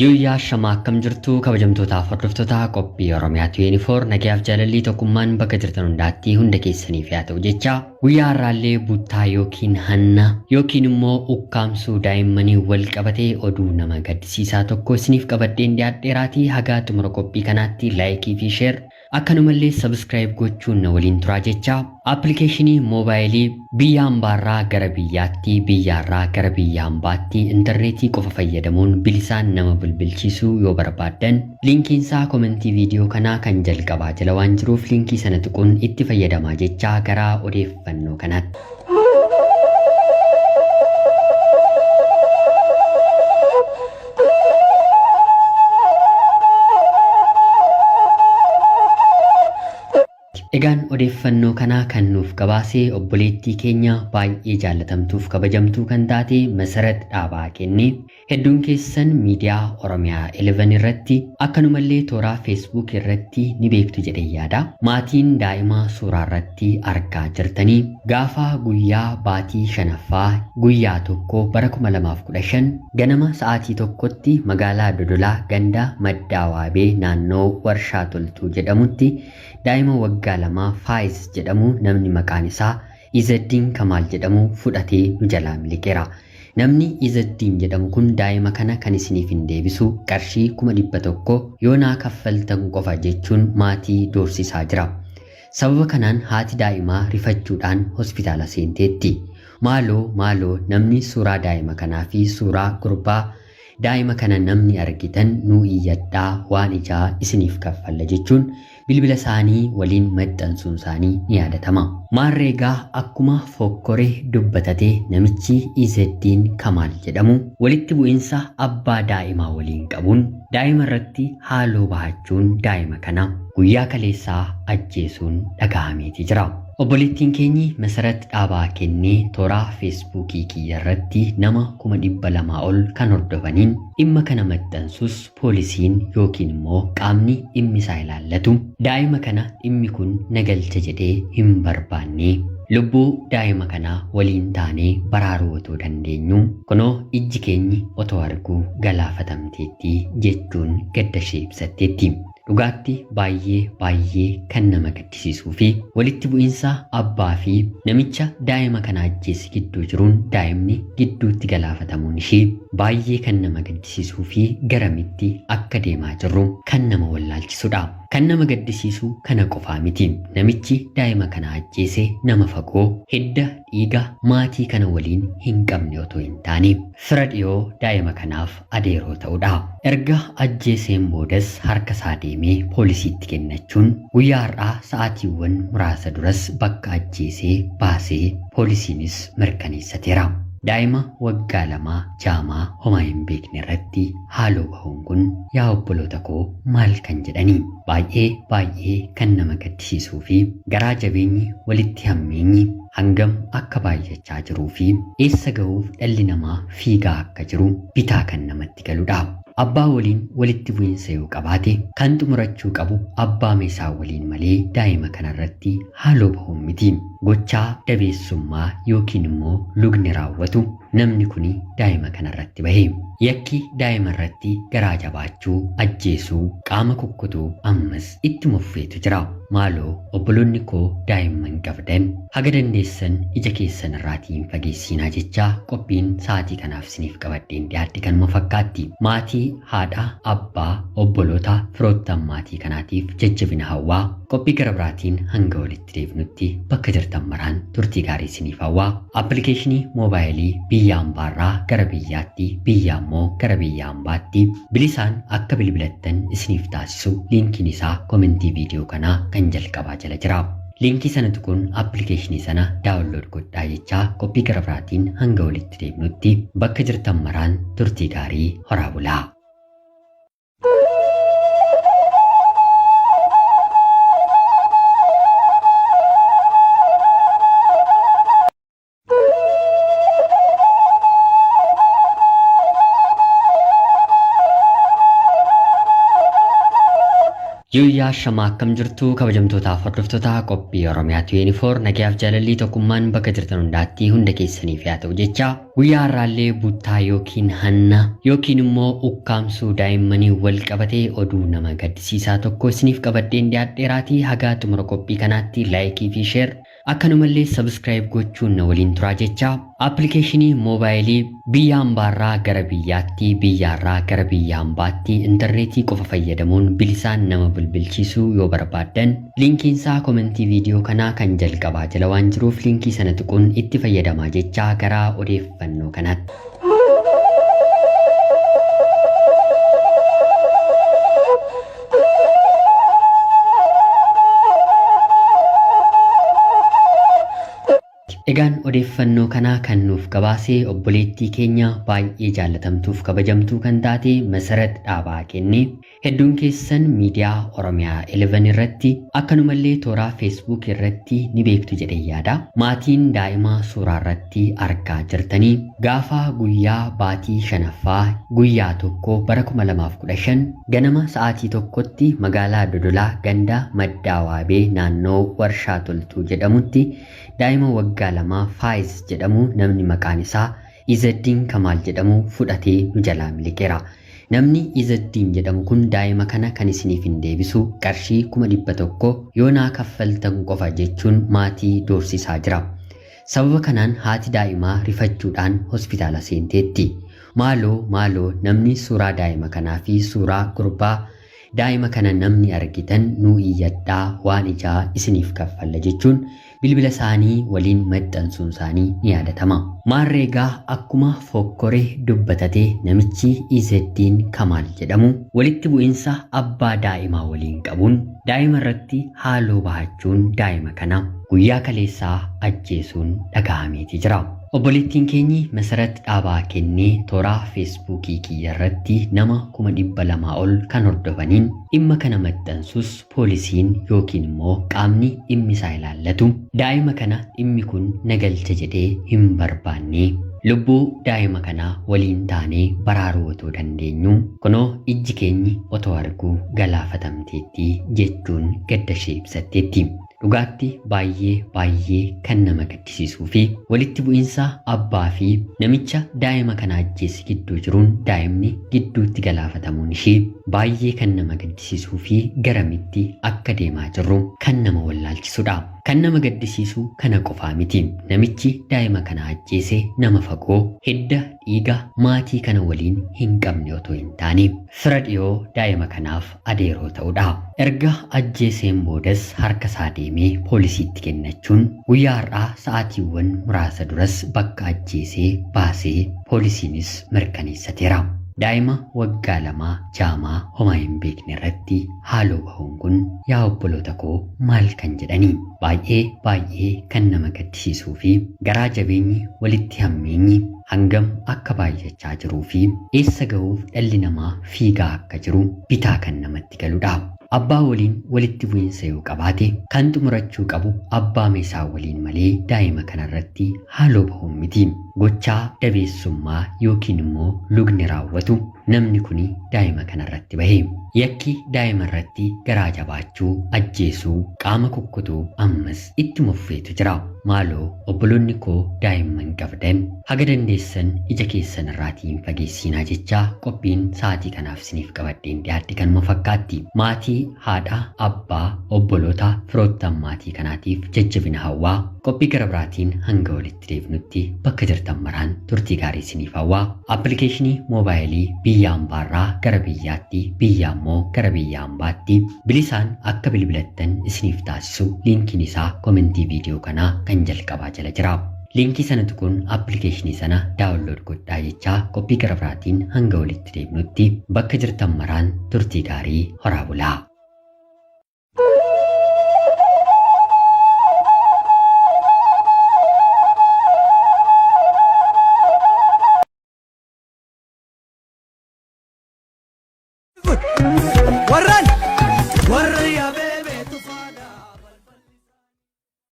Yuuyyaa shamaa akkam jirtu kabajamtootaaf hordoftoota qophii Oromiyaa 24 nagayaaf jaalallii tokkummaan bakka jirtan hundaatti hunda keessaniif haa ta'u jecha guyyaa har'aallee buttaa yookiin hanna yookiin immoo ukkaamsuu daa'immanii wal qabatee oduu nama gaddisiisaa tokko isiniif qabadheen dhiyaadheeraatii hagaa xumura qophii kanaatti laayikii fi sheer akkanumallee subscribe gochuun na waliin turaa jecha appilikeeshinii moobaayilii biyya hambaarraa gara biyyaatti biyyaarraa gara biyya hambaatti intarneetii qofa fayyadamuun bilisaan nama bilbilchiisuu yoo barbaaddan liinkiinsaa komentii viidiyoo kanaa kan jalqabaa jala waan jiruuf liinkii sana tuquun itti fayyadamaa jecha gara odeeffannoo kanaatti. Egaan odeeffannoo kanaa kan nuuf gabaase obboleettii keenya baay'ee jaallatamtuuf kabajamtuu kan taate Masarat Dhaabaa Kennee hedduun keessan miidiyaa Oromiyaa 11 irratti akkanumallee tooraa Facebook irratti ni beektu jedhee yaada. Maatiin daa'imaa suuraa irratti argaa jirtanii gaafa guyyaa baatii shanaffaa guyyaa tokko bara 2015 ganama sa'aatii tokkotti magaalaa Dodolaa ganda Maddaa Waabee naannoo Warshaa Toltuu jedhamutti daa'ima waggaa lamaa Faayiz jedhamu namni maqaan isaa Izaddiin Kamaal jedhamu fudhatee nu jalaa miliqeera. Namni Izaddiin jedhamu kun daa'ima kana kan isiniif hin deebisu qarshii 100,000 yoo naa kaffaltan qofa jechuun maatii doorsisaa jira. Sababa kanaan haati daa'imaa rifachuudhaan hospitaala seenteetti. Maaloo maaloo namni suuraa daa'ima kanaa fi suuraa gurbaa daa'ima kana namni argitan nuu iyyadhaa waan ijaa isiniif kaffalla jechuun bilbila isaanii waliin maxxansuun isaanii ni yaadatama. Maarree egaa akkuma fokkore dubbatate namichi Izeddiin Kamaal jedhamu walitti bu'insa abbaa daa'imaa waliin qabuun daa'ima irratti haaloo bahachuun daa'ima kana guyyaa kaleessaa ajjeesuun dhaga'ameeti jira. Obboleettiin keenyi Masarat Dhaabaa Kennee toora Feesbuukii kiyya irratti nama 200,000 ol kan hordofaniin dhimma kana maxxansus poolisiin yookiin immoo qaamni dhimmi isaa ilaallatu daa'ima kana dhimmi kun na galcha jedhee hin barbaanne lubbuu daa'ima kanaa waliin taanee baraaruu otoo dandeenyuu kunoo ijji keenyi otoo arguu galaafatamteetti jechuun gadda ishee ibsatteetti. Dhugaatti baay'ee baay'ee kan nama gaddisiisuu fi walitti bu'insa abbaa fi namicha daa'ima kana ajjeese gidduu jiruun daa'imni gidduutti galaafatamuun ishee baay'ee kan nama gaddisiisuu fi garamitti akka deemaa jirru kan nama wallaalchisudha. Kan nama gaddisiisu kana qofaa miti. Namichi daa'ima kana ajjeese nama fagoo hidda dhiiga maatii kana waliin hin qabne otoo hin taane fira dhiyoo daa'ima kanaaf adeeroo ta'udha. Erga ajjeeseen boodas harka isaa deemee poolisiitti kennachuun guyyaa har'aa sa'aatiiwwan muraasa duras bakka ajjeesee baasee poolisiinis mirkaneessateera. Daa'ima waggaa lamaa jaamaa homaa hin beekne irratti haaloo bahuun kun yaa obboloota koo maal kan jedhanii baay'ee baay'ee kan nama gaddisiisuu fi garaa jabeenyi walitti hammeenyi hangam akka baay'achaa jiruu fi eessa ga'uuf dhalli namaa fiigaa akka jiru bitaa kan namatti galudha. Abbaa waliin walitti bu'iinsa yoo qabaate kan xumurachuu qabu abbaa meesaa waliin malee daa'ima kanarratti haaloo bahuun miti. Gochaa dabeessummaa yookiin immoo lugni raawwatu namni kuni daa'ima kanarratti bahe. Yakki daa'ima irratti garaa jabaachuu, ajjeesuu, qaama kukkutuu ammas ittuma fufeetu jira. Maaloo obboloonni koo daa'imman qabdan haga dandeessan ija keessan irraatii hin fageessiinaa jechaa qophiin sa'aatii kanaaf isiniif qabadheen dhiyaadhe kanuma fakkaatti. Maatii, haadha, abbaa, obboloota, firoottan maatii kanaatiif jajjabina hawwaa qophii gara biraatiin hanga walitti deebinutti bakka jirtan maraan turtii gaarii isiniif hawwaa. Appilikeeshinii moobaayilii biyya ambaarraa gara biyyaatti, biyya ammoo gara biyya ambaatti bilisaan akka bilbilattan isiniif taasisu liinkiin isaa komentii viidiyoo kanaa kan jalqabaa jala jira. Liinkii sana tuquun appilikeeshinii sana daawunlood godhaa jechaa qophii gara biraatiin hanga walitti deebinutti bakka jirtan maraan turtii gaarii horaa bulaa. Yuuyyaa shamaa akkam jirtu kabajamtootaaf hordoftoota qophii Oromiyaa 24 nagayaaf jaalallii tokkummaan bakka jirtan hundaatti hunda keessaniif yaa ta'u jecha guyyaa har'aallee buttaa yookiin hanna yookiin immoo ukkaamsuu daa'immanii wal qabatee oduu nama gaddisiisaa tokko isiniif qabadheen dhiyaadheeraatii hagaa xumura qophii kanaatti laayikii fi sheer akkanumallee subscribe gochuun na waliin turaa jecha appilikeeshinii moobaayilii biyya hambaarraa gara biyyaatti biyyaarraa gara biyya hambaatti intarneetii qofa fayyadamuun bilisaan nama bilbilchiisuu yoo barbaaddan liinkiinsaa komentii viidiyoo kanaa kan jalqabaa jala waan jiruuf liinkii sana tuquun itti fayyadamaa jecha gara odeeffannoo kanaatti. Egaan odeeffannoo kanaa kan nuuf gabaase obboleettii keenya baay'ee jaallatamtuuf kabajamtuu kan taate Masarat Dhaabaa Kennee hedduun keessan miidiyaa Oromiyaa 11 irratti akkanumallee tooraa Facebook irratti ni beektu jedhee yaada. Maatiin daa'imaa suuraa irratti argaa jirtanii gaafa guyyaa baatii shanaffaa guyyaa tokko bara 2015 ganama sa'aatii tokkotti magaalaa Dodolaa ganda Maddaa Waabee naannoo Warshaa Toltuu jedhamutti daa'ima waggaa lamaa Faayiz jedhamu namni maqaan isaa Izaddiin Kamaal jedhamu fudhatee nu jalaa miliqeera. Namni Izaddiin jedhamu kun daa'ima kana kan isiniif hin deebisu qarshii 100,000 yoo naa kaffaltan qofa jechuun maatii doorsisaa jira. Sababa kanaan haati daa'imaa rifachuudhaan hospitaala seenteetti. Maaloo maaloo namni suuraa daa'ima kanaa fi suuraa gurbaa daa'ima kana namni argitan nuu iyyadhaa waan ijaa isiniif kaffalla jechuun bilbila isaanii waliin maxxansuun isaanii ni yaadatama. Maarree egaa akkuma fokkore dubbatate namichi Izeddiin Kamaal jedhamu walitti bu'insa abbaa daa'imaa waliin qabuun daa'ima irratti haaloo bahachuun daa'ima kana guyyaa kaleessaa ajjeesuun dhaga'ameeti jira. Obboleettiin keenyi Masarat Dhaabaa Kennee toraa Feesbuukii kiyya irratti nama 200,000 ol kan hordofaniin dhimma kana maxxansus poolisiin yookiin immoo qaamni dhimmi isaa ilaallatu daa'ima kana dhimmi kun na galcha jedhee hin barbaanne lubbuu daa'ima kanaa waliin taanee baraaruu otoo dandeenyu kunoo ijji keenyi otoo arguu galaafatamteetti jechuun gadda ishee ibsatteetti. Dhugaatti baay'ee baay'ee kan nama gaddisiisuu fi walitti bu'iinsa abbaa fi namicha daa'ima kana ajjeese gidduu jiruun daa'imni gidduutti galaafatamuun ishee baay'ee kan nama gaddisiisuu fi garamitti akka deemaa jirru kan nama wallaalchisudha. Kan nama gaddisiisu kana qofaa miti. Namichi daa'ima kana ajjeese nama fagoo hidda dhiiga maatii kana waliin hin qabne otoo hin taane fira dhiyoo daa'ima kanaaf adeeroo ta'udha. Erga ajjeeseen boodas harka isaa deemee poolisiitti kennachuun guyyaa har'aa sa'aatiiwwan muraasa duras bakka ajjeesee baasee poolisiinis mirkaneessateera. Daa'ima waggaa lamaa jaamaa homaa hin beekne irratti haaloo bahuun kun yaa obboloota koo maal kan jedhanii baay'ee baay'ee kan nama gaddisiisuu fi garaa jabeenyi walitti hammeenyi hangam akka baay'achaa jiruu fi eessa ga'uuf dhalli namaa fiigaa akka jiru bitaa kan namatti galudha. Abbaa waliin walitti bu'iinsa yoo qabaate kan xumurachuu qabu abbaa meesaa waliin malee daa'ima kanarratti haaloo bahuun miti. Gochaa dabeessummaa yookiin immoo lugni raawwatu namni kuni daa'ima kanarratti bahe. Yakki daa'ima irratti garaa jabaachuu, ajjeesuu, qaama kukkutuu ammas ittuma fufeetu jira. Maaloo obboloonni koo daa'imman qabdan haga dandeessan ija keessan irraatii hin fageessinaa jechaa qophiin sa'aatii kanaaf isiniif qabadheen dhiyaadhe kanuma fakkaatti. Maatii, haadha, abbaa, obboloota, firoottan maatii kanaatiif jajjabina hawwaa qophii gara biraatiin hanga walitti deebinutti bakka jirtan maraan turtii gaarii isiniif hawwaa. Appilikeeshinii moobaayilii biyya ambaarraa gara biyyaatti, biyya ammoo gara biyya ambaatti bilisaan akka bilbilattan isiniif taasisu liinkiin isaa komentii viidiyoo kanaa kan jalqabaa jala jira. Liinkii sana tuquun appilikeeshinii sana daawunlood godhaa jechaa qophii gara biraatiin hanga walitti deebinutti bakka jirtan maraan turtii gaarii horaa bulaa.